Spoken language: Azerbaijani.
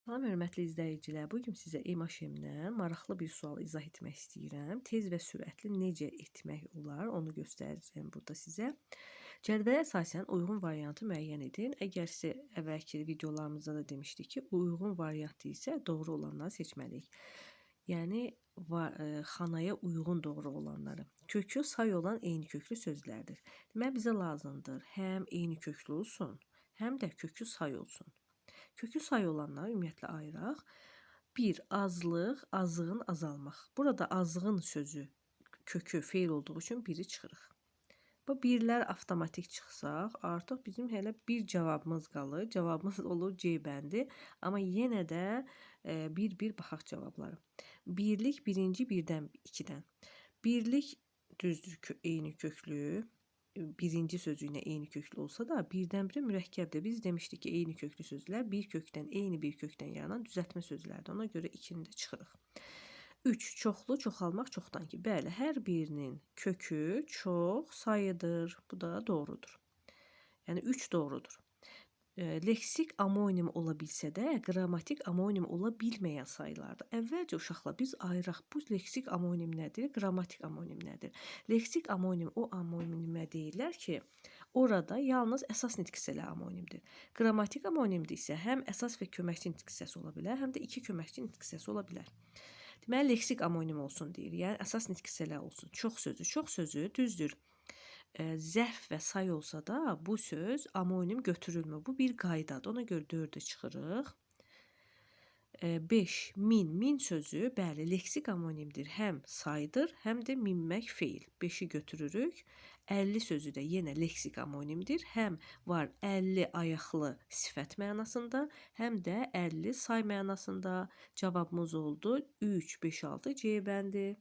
Salam hörmətli izləyicilər, bu gün sizə EMAŞ-dan maraqlı bir sual izah etmək istəyirəm. Tez və sürətli necə etmək olar, onu göstərəcəm burada sizə. Cədvələ əsasən uyğun variantı müəyyən edin. Əgər sizə əvvəlki videolarımızda da demişdik ki, uyğun variant isə doğru olanları seçməliyik. Yəni xanaya uyğun doğru olanları. Kökü say olan eyni köklü sözlərdir. Deməli bizə lazımdır həm eyni köklü olsun, həm də kökü say olsun. Kökü say olanları ümumiyyətlə ayıraq. 1. Azlıq, azığın azalmaq. Burada azığın sözü kökü feil olduğu üçün 1-i çıxırıq. Bu birlər avtomatik çıxsaq, artıq bizim hələ bir cavabımız qalır. Cavabımız olur C bəndi. Amma yenə də bir-bir baxaq cavabları. Birlik birinci, birdən, ikidən. Birlik düzdür, eyni köklü. Birinci sözü ilə eyni köklü olsa da birdən-birə mürəkkəbdir. Biz demişdik ki, eyni köklü sözlər bir kökdən, eyni bir kökdən yaranan düzəltmə sözlərdir. Ona görə 2-ni də çıxırıq. 3. Çoxlu, çoxalmaq, çoxdan ki. Bəli, hər birinin kökü çox sayıdır. Bu da doğrudur. Yəni 3 doğrudur. Leksik amonim ola bilsə də, qrammatik amonim ola bilməyən sayılardır. Əvvəlcə uşaqlar biz ayıraq bu leksik amonim nədir, qrammatik amonim nədir? Leksik amonim o amonimə deyirlər ki, orada yalnız əsas nitq hissələri amonimdir. Qrammatik amonimdə isə həm əsas və köməkçi nitq hissəsi ola bilər, həm də iki köməkçi nitq hissəsi ola bilər. Deməli, leksik amonim olsun deyir, yəni əsas nitq hissələri olsun. Çox sözü, çox sözü düzdür. Zərf və say olsa da bu söz amonim götürülmür. Bu bir qaydadır. Ona görə 4-ü çıxırıq. 5. Min. Min sözü, bəli, leksik amonimdir. Həm saydır, həm də minmək feil. 5-i götürürük. 50 sözü də yenə leksik amonimdir. Həm var 50 ayaqlı sifət mənasında, həm də 50 say mənasında. Cavabımız oldu 3, 5, 6 C bəndi.